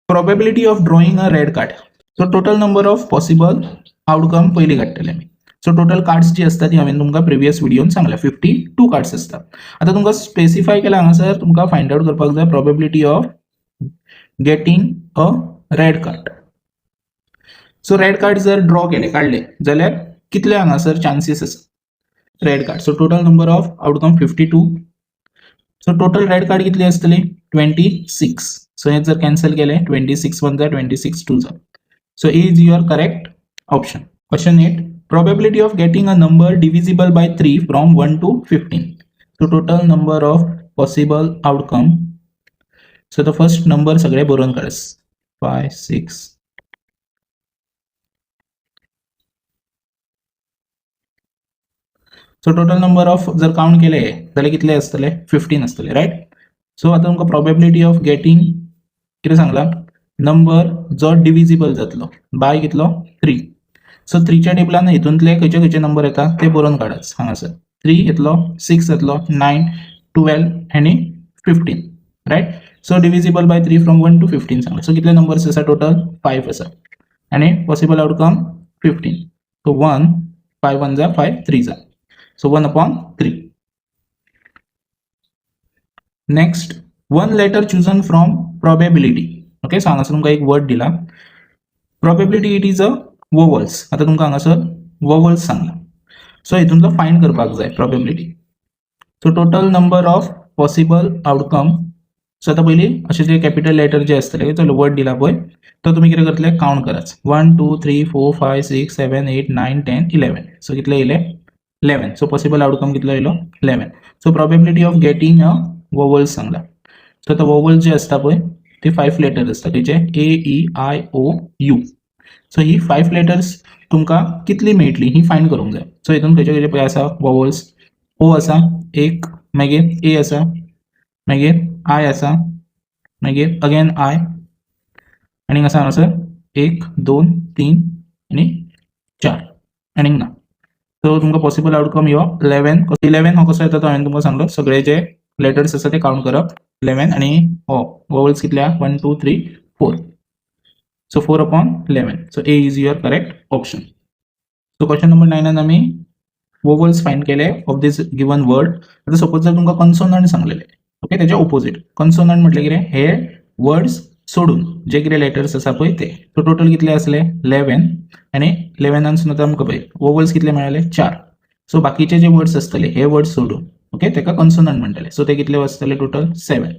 Probability of drawing a red card. So total number of possible outcome पयली काडटले आमी. So total cards जी आसता ती हांवें तुमकां प्रिवियस व्हिडियोन सांगल्या, 52 कार्ड्स आसता. आतां तुमकां स्पेसिफाय केला हांगासर, तुमकां फायंड आउट करपाक जाय probability of getting a red card. So red card जर ड्रॉ केले, काडले जाल्यार कितले हांगासर चान्सीस आसा red card. So total number of outcome 52. So total red card कितली आसतली? 26. सो हे जर कॅन्सल केले, 26 वन जा, 26 टू जा. So A is your correct option. Question 8, probability of getting a number divisible by 3 from 1 to 15. So total number of possible outcome. So the first number सगळे बरोवन cards, 5 6. So total number of जर count केले जाल्यार कितले आसतले? 15 आसतले, right? So आतां तुमकां प्रोबेबिलिटी ऑफ गेटिंग कितें सांगला? नंबर जो डिविजिबल जातलो बाय कितलो? 3. सो 3च्या टेबलान हितूंतले खंयचे खंयचे नंबर येता ते बरोवन काडात. हांगासर 3 येतलो, 6 येतलो, 9, 12 आनी 15, right? So divisible by 3 from 1 to 15 सांगला. सो कितले नंबर्स आसा टोटल? 5 आसा आनी पॉसिबल आउटकम 15. सो 1, 5 1 जा, 5 3 जा. So 1 upon 3. Next, one letter chosen from probability. Okay, so हांगासर तुमकां एक वर्ड दिला, probability, it is a vowels. आतां तुमकां हांगासर वोवल्स सांगला. सो हितूंतलो फायंड करपाक जाय probability. So total number of possible outcome. So आतां पयलीं अशे जे कॅपिटल लेटर जे आसतले, चलो वर्ड दिला पळय, तो तुमी कितें करतले? काउंट करात. 1 2 3 4 5 6 7 8 9 10 11. सो कितले येयले? 11. सो पॉसिबल आउटकम कितलो येयलो? 11. So probability of getting a vowels सांगला. सो आतां वोवल्स जे आसता पळय ते 5 लेटर्स आसता, खंयचे? A E I O U. So he 5 letters तुमकां कितली मेळटली ही फायंड करूंक जाय. सो हितून खंयचे खंयचे पळय आसा वोवल्स? ओ आसा एक, मागीर ए आसा, मागीर I आसा, मागीर अगेन I, आनीक आसा हांगासर 1 2 3 आनी 4, आनीक ना. सो तुमकां पॉसिबल आउटकम यो 11. 11 हो कसो येता तो हांवें तुमकां सांगलो, सगळे जे लेटर्स आसा ते काउंट करप 11, आनी हो वोवल्स कितले? 1 2 3 4. So 4 upon 11. So A is your correct option. So question number 9 आमी वोवल्स फायंड केले ऑफ this given word. आतां सपोज जर तुमकां कॉन्सोनंट सांगलेले, ओके, तेजे ओपोजीट कॉन्सोनंट म्हटलें कितें? हे वर्ड्स सोडून जे कितें लेटर्स आसा पळय ते. सो टोटल कितले आसले? 11. आनी 11नानसून आतां आमकां पळय वोवल्स कितले मेळ्ळे? 4. सो बाकीचे जे वर्ड्स आसतले हे वर्ड्स सोडून, ओके, तेका कॉन्सोनंट म्हणटले. सो ते कितले आसतले टोटल? 7.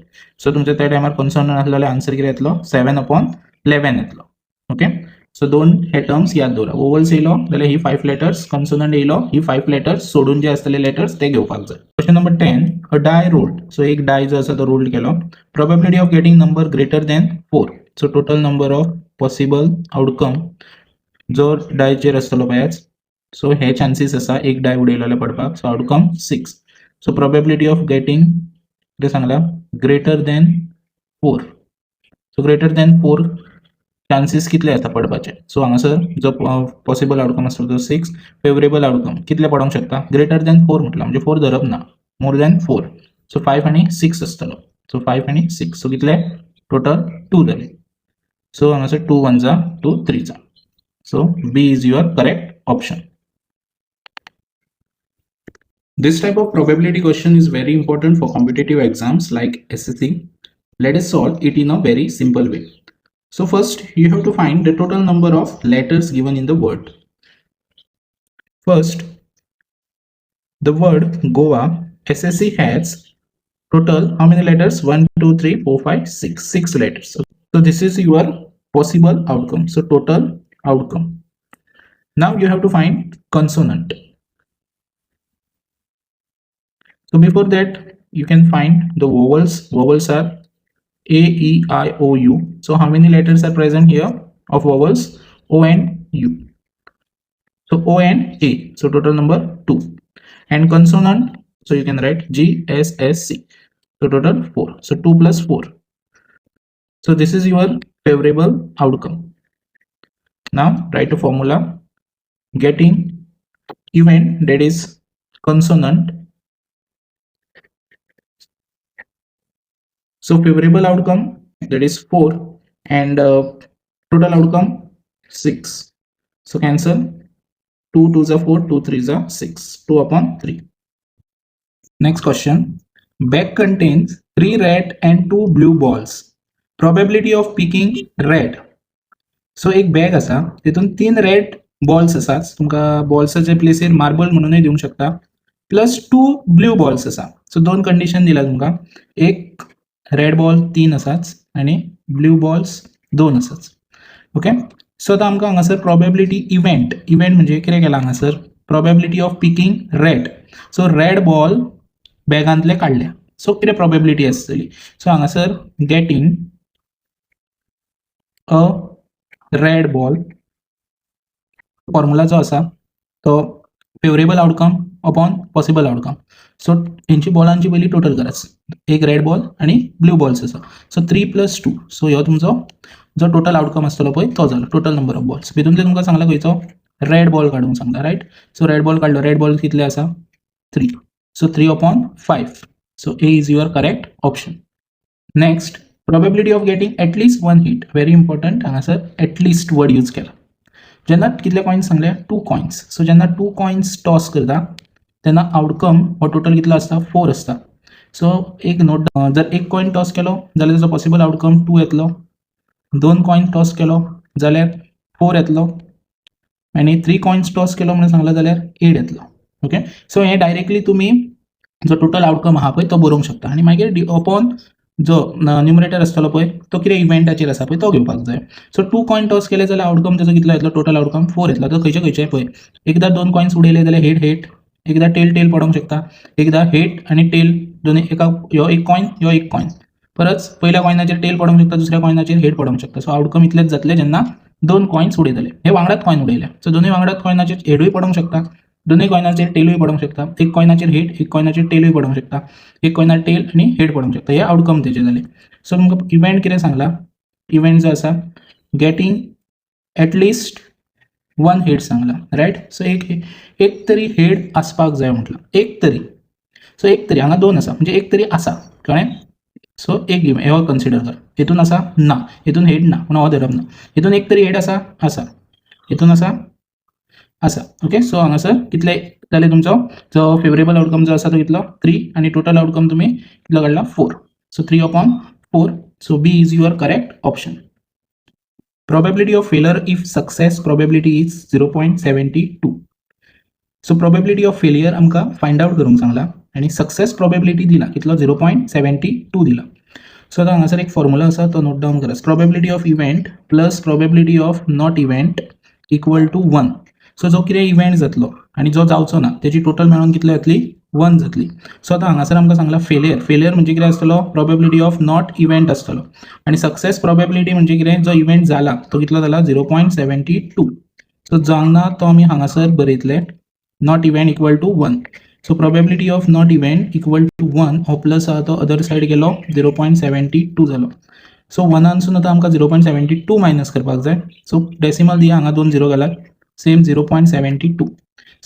सो तुमच्या त्या टायमार कॉन्सोनंट आसलो जाल्यार आन्सर कितें येतलो? 7 अपॉन 11 येतलो. ओके, सो दोन हे टर्म्स याद दवरा. वोवल्स येयलो जाल्यार ही 5 लेटर्स, कॉन्सोनंट येयलो ही 5 लेटर्स सोडून जे आसतले लेटर्स ते घेवपाक जाय. Question number 10, a die rolled. So एक डाय जो आसा तो रोल्ड केलो, probability of getting number greater than 4. So total number of possible outcome जो डायचेर आसतलो पळयाच, सो हे चान्सीस आसा एक डाय उडयलो जाल्यार पडपाक. So outcome 6. So probability of getting कितें सांगला? Greater than 4. So greater than 4 chances कितले आसा पडपाचे? सो हांगासर जो पॉसिबल आउटकम आसतलो तो 6. फेवरेबल आउटकम कितले पडोंक शकता? ग्रेटर दॅन 4 म्हटलं म्हणजे 4 धरप ना, मोर दॅन 4. सो 5 आनी 6 आसतलो. सो 5 आनी 6, सो कितले टोटल? 2 जाले. सो हांगासर 2 वन जा, 2 थ्री जा. So B is your correct option. This type of probability question is very important for competitive exams like SSC. Let us solve it in a very simple way. So first you have to find the total number of letters given in the word. First, the word Goa SSC has total how many letters? 1 2 3 4 5 6, 6 letters. So this is your possible outcome. So total outcome. Now you have to find consonant. So before that you can find the vowels. Vowels are A, E, I, O, U. So how many letters are present here of vowels? O and U. So O and A. So total number 2. And consonant, so you can write G, S, S, C. So total 4. So 2 plus 4. So this is your favorable outcome. Now write a formula getting event, that is consonant. So favorable outcome, that is 4, And total outcome 6. So cancel. 2 2 za 4, 2 3 za 6, 2 upon 3. Next question. Bag contains 3 red and 2 blue balls. Probability of picking red. So एक bag आसा, तितून तीन red balls आसात. तुमकां बॉल्साच्या प्लेसीर marble म्हणूनय दिवंक शकता. प्लस टू ब्लू बॉल्स आसा. सो दोन कंडिशन दिला तुमकां. एक रेड बॉल तीन आसाच आनी ब्लू बॉल्स दोन आसाच. ओके, सो आतां आमकां हांगासर प्रोबेबिलिटी इव्हेंट. इव्हेंट म्हणजे कितें केलां हांगासर? Probability of picking red. So red ball बॅगांतले काडल्या, सो कितें प्रोबेबिलिटी आसतली? सो हांगासर getting a red ball formula जो आसा तो favourable outcome upon possible outcome. So हेंची बॉलांची पयली टोटल करात. एक रेड बॉल आनी ब्लू बॉल्स आसा, so 3 plus 2. So ह्यो तुमचो जो टोटल आउटकम आसतलो पळय, तो जालो टोटल नंबर ऑफ बॉल्स. भितूनले तुमकां सांगला खंयचो रेड बॉल काडूंक सांगला, रायट? सो रेड बॉल काडलो. रेड बॉल कितले आसा? 3. So 3 upon 5. So A is your correct option. Next, probability of getting at least one hit. Very important. हांगासर एटलिस्ट वर्ड यूज केला. जेन्ना कितले कॉयन्स सांगले? Two coins. सो जेन्ना two coins toss करता तेन्ना आउटकम हो टोटल कितलो आसता? फोर आसता. सो एक नोट, जर एक कॉयन टॉस केलो जाल्यार ताजो पॉसिबल आउटकम टू येतलो. दोन कॉयन टॉस केलो जाल्यार फोर येतलो आनी थ्री कॉयन्स टॉस केलो म्हणून सांगला जाल्यार एट येतलो. ओके, सो हे डायरेक्टली तुमी जो टोटल आउटकम आहा पळय तो बरोवंक शकता आनी मागीर अपॉन जो न्युमरेटर आसतलो पळय तो कितें इव्हेंटाचेर आसा पळय तो घेवपाक जाय. सो टू कॉयन टॉस केले जाल्यार आउटकम ताजो कितलो येतलो? टोटल आउटकम फोर येतलो. तो खंयचे खंयचे पळय. एकदां दोन कॉयन्स उडयले जाल्यार हेड हेड, एकदां टेल टेल पडोंक शकता, एकदां हेड आनी टेल दोनूय एका, ह्यो एक कॉयन, ह्यो एक कॉयन. परत पयल्या कॉयनाचेर टेल पडोंक शकता, दुसऱ्या कॉयनाचेर हेड पडोंक शकता. सो आउटकम इतलेच जातले जेन्ना दोन कॉयन्स उडयतले. हे वांगडात कॉयन उडयले, सो दोनूय वांगडात कॉयनाचेर हेडूय पडोंक शकता, दोनूय कॉयनाचेर टेलूय पडोंक शकता, एक कॉयनाचेर हेड, एक कॉयनाचेर टेलूय पडोंक शकता, एक कॉयनार टेल आनी हेड पडोंक शकता. हे आउटकम तेजे जाले. सो तुमकां इव्हेंट कितें सांगला? इव्हेंट जो आसा getting at least one head सांगला, रायट? सो एक एक तरी हेड आसपाक जाय म्हटलं, एक तरी. सो एक तरी हांगा दोन आसा, म्हणजे एक तरी आसा, कळ्ळें? सो एक हो कन्सिडर कर. हितून आसा? ना. हितून हेड ना म्हणून हो धरप ना. हितून एक तरी हेड आसा? आसा. हितून आसा? आसा. ओके, सो हांगासर कितले जाले? तुमचो जो फेवरेबल आउटकम जो आसा तो कितलो? थ्री. आनी टोटल आउटकम तुमी कितलो काडला? 4. So 3 upon 4. So B is your correct option. Probability of failure if success probability is 0.72. So probability of failure आमकां फायंड आउट करूंक सांगला आनी सक्सेस प्रोबेबिलिटी दिला कितलो? 0.72 दिला. सो आतां हांगासर एक फॉर्मुला आसा, तो नोट डावन करात. Probability of event plus probability of not event equal to 1. So जो कितें इव्हेंट जातलो आनी जो जावचो ना तेजी टोटल मेळोन कितली जातली? वन जातली. सो आतां हांगासर आमकां सांगला फेलियर. फेलियर म्हणजे कितें आसतलो? प्रोबेबिलिटी ऑफ not event आसतलो. आनी सक्सेस प्रोबेबिलिटी म्हणजे कितें? जो इव्हेंट जाला तो कितलो जाला? 0.72. सो जावंक ना तो आमी हांगासर बरयतले, not event equal to 1. So probability of not event equal to 1. हो प्लस आहा तो अदर सायड गेलो, 0.72 जालो. सो वनानसून आतां आमकां 0.72 मायनस करपाक जाय. सो डेसिमल दिया, हांगा दोन झिरो घालात, same 0.72.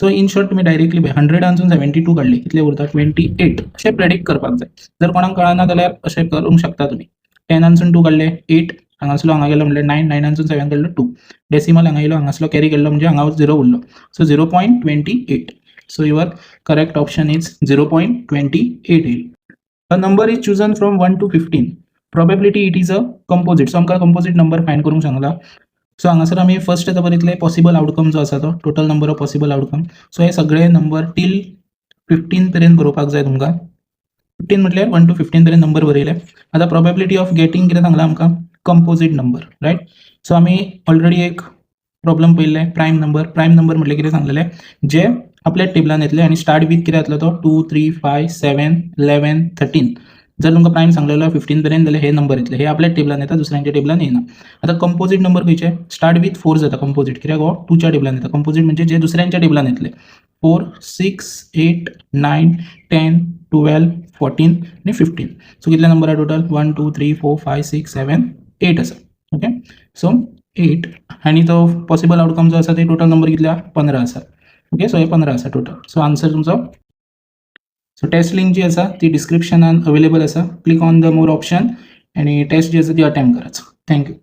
So in short तुमी डायरेक्टली हंड्रेडानसून 72 काडले, कितले उरता? 28. अशें प्रेडिक्ट करपाक जाय. जर कोणाक कळना जाल्यार अशें करूंक शकता तुमी. टेनानसून टू काडले एट, हांगासलो हांगा गेलो म्हणल्यार नायन, नायनानसून सेवन काडलो टू, डेसिमल हांगा येयलो, हांगासलो कॅरी केल्लो म्हणजे हांगा झिरो उरलो. So 0.28. So your correct option is 0.28 येईल. A number is chosen from 1 to 15. Probability it is a composite. So आमकां कंपोजीट नंबर फायंड करूंक सांगला. सो हांगासर आमी फर्स्ट आतां बरयतले पॉसिबल आउटकम जो आसा तो total number of possible outcome. So हे सगळे नंबर टील 15 पर्यंत बरोवपाक जाय तुमकां. 15 म्हटल्यार वन टू 15 पर्यंत नंबर बरयले. आतां प्रोबेबिलिटी ऑफ गेटींग कितें सांगलां आमकां? कंपोजीट नंबर, रायट? सो आमी ऑलरेडी एक प्रॉब्लम पळयल्ले, प्रायम नंबर. प्रायम नंबर म्हटल्यार कितें सांगलेलें? जे आपल्या टेबलान येतले आनी स्टार्ट वीथ कितें जातलो तो 2, 3, 5, 7, 11, 13. जर तुमकां प्रायम सांगलेलो 15 पर्यंत जाल्यार हे नंबर येतले. हे आपल्या टेबलान येता, दुसऱ्यांच्या टेबलान येना. आतां कंपोजीट नंबर खंयचे? स्टार्ट वीथ फोर जाता कंपोजीट, कित्याक हो टूच्या टेबलान येता. कंपोजीट म्हणजे जे दुसऱ्यांच्या टेबलान येतले. 4, 6, 8, 9, 10, 12, 14 आनी 15. सो कितले नंबर आहा total? 1, 2, 3, 4, 5, 6, 7, 8 आसा. ओके, सो एट आनी तो पॉसिबल आउटकम जो आसा ते टोटल नंबर कितले आहा? 15 आसा. ओके, सो हे 15 आसा टोटल. सो आन्सर तुमचो. सो टेस्ट लिंक जी आसा ती डिस्क्रिप्शनान अवेलेबल आसा. Click on the more option आनी टेस्ट जी आसा ती अटेम्प्ट करात. Thank you.